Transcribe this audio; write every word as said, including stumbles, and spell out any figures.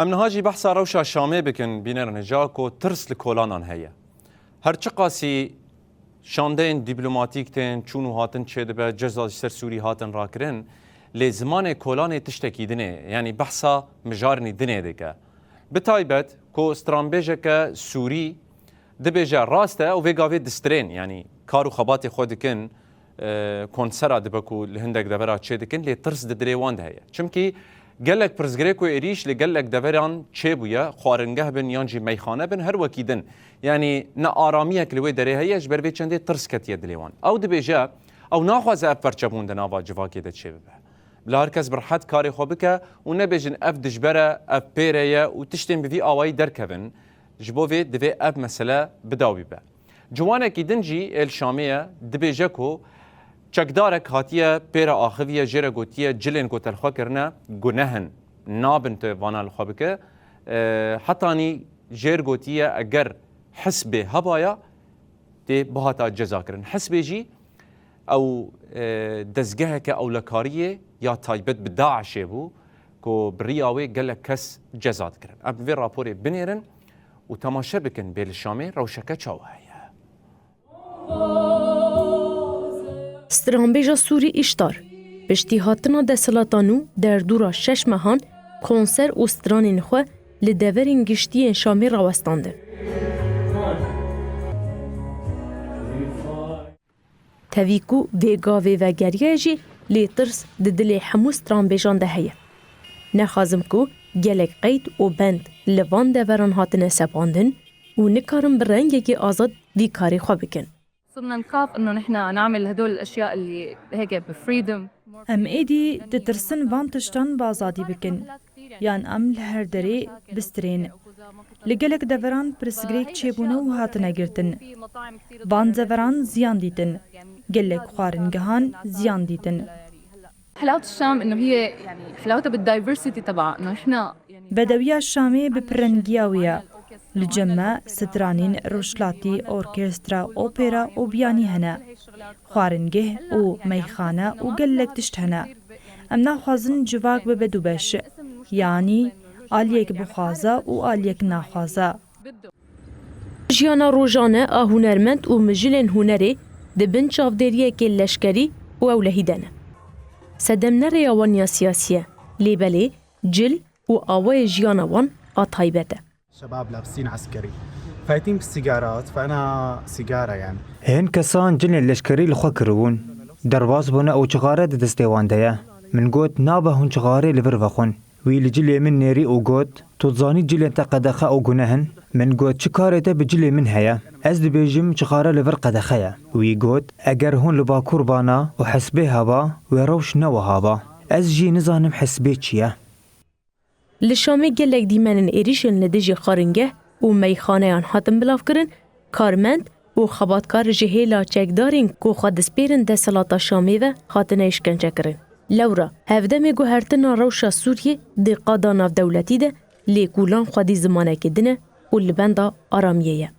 Em niha jî behsa rewşa Şamê bikin, bînerin hêja ku tirs li kolanan heye. Her çiqasî şandeyên dîplomatîk tên, çûn û hatin çêdibe, ceza ji ser Sûrî hatin rakirin, lê zimanê kolanê tiştekî din e, yanî behsa mijarnî din e dike. Bi taybet ku stranbêjeke Sûrî dibêje, rast e, ew vê gavê distirên, yanî kar û xebatê xwe dikin, e, konsera dibe ku li hindek devera çê dikin, lê tirs di dilê wan de heye. Çimkî gelek pirsgirêk û êrîş li gelek deveran çêbûye, xwaringeh bin yan jî meyxane bin, her wekî din. Yanî ne aramiyek li wê derê heye, ji ber vê çendê tirs ketiye dilê wan. Ew dibêje, ew naxwaze ev perçebûn di nava civakê de çêbibe. Bila her kes bi rehet karê xwe bike û nebêjin ev dijber e, ev pêre ye û tiştên bi vî awayî derkevin. Ji bo vê divê ev mesele bi dawî be. Ciwanekî din jî ê li Şamê ye, dibêje ku çekdarek hatiye pêre axiviye, jê re gotiye cilên ku te li xwe kirine guneh in, nabin tu vana li xwe bike. E, hetanî jê re gotiye eger hisbê hebaya, tê bihata cezakirin. Hisbê jî ew, e, dezgeheke ewlekariyê ya taybet bi DAIŞ'ê bû ku bi riya wê gelek kes ceza dikirin. Em vê raporê binêrin û temaşe bikin bê li Şamê rewşeke çawa heye. Stranbêja Sûrî Îştar, piştî hatina desthilata nû derdora şeş mehan konser û stranên xwe li deverên giştî yên Şamê rawestandin. Tevî ku vê gavê vegeriya jî, lê tirs di dilê hemû stranbêjan de heye. Nexwazim ku gelek qeyd û bend li van deveran hatine sepandin û nikarim bi rengekî azad vî karê xwe bikin. صرنا نخاف إنه نحن نعمل هدول الأشياء اللي هيك ب freedom. Em êdî ditirsin van tiştan bi azadî bikin, yan em li her derê bistirên. Li gelek deveran pirsgirêk çêbûne û hatine girtin. Van deveran ziyan dîtin. Gelek xwaringehan ziyan dîtin. حلاوة الشام إنه هي، يعني، حلاوتها بال diversity تبعها، إنه إحنا Bedewiya Şamê bi pirrengiya wê ye. Li cem me stranên rojhilatî, orkestra, opera û biyanî hene. Xwaringeh û meyxane û gelek tişt hene. Em naxwazin civak bibe dubeş. Yanî aliyek bixwaze û aliyek naxwaze. Jiyana rojane a hunermend û mijilên hunerê di bin çavdêriyekê leşkerî û ewlehî de ne. Sedem ne rêya wan ya siyasî ye, lê belê cil û awayê jiyana wan a taybet e. شباب لابسين عسكري، فايتين بالسيجارات، فأنا سيجارة يعني. Hin kesan cilên leşkerî li xwe kiribûn. Derbas bûne û cixare di destê wan de ye. Min got, nabe hûn cixarê li vir vexwin. Wî li cilê min nêrî û got, tu dizanî cilên te qedexe û guneh in? Min got, çi karê te bi cilê min heye? Ez dibêjim, cixare li vir qedexe ye. Wî got, eger hûn li Bakur bana û hesbê heba, wê rewş ne wiha ba. Ez jî nizanim hesbê çi ye. Li Şamê gelek dîmenên êrîşên li dijî xwaringeh û meyxaneyan hatin bilavkirin, karmend û xebatkar ji hêla çekdarên ku xwe dispêrin desthilata Şamê ve hatine îşkencekirin. Lewra hevdemê guhertina rewşa Sûriyê di qada navdewletî de lê kûlan xwedî zimanekê din e û li benda aramiyê ye.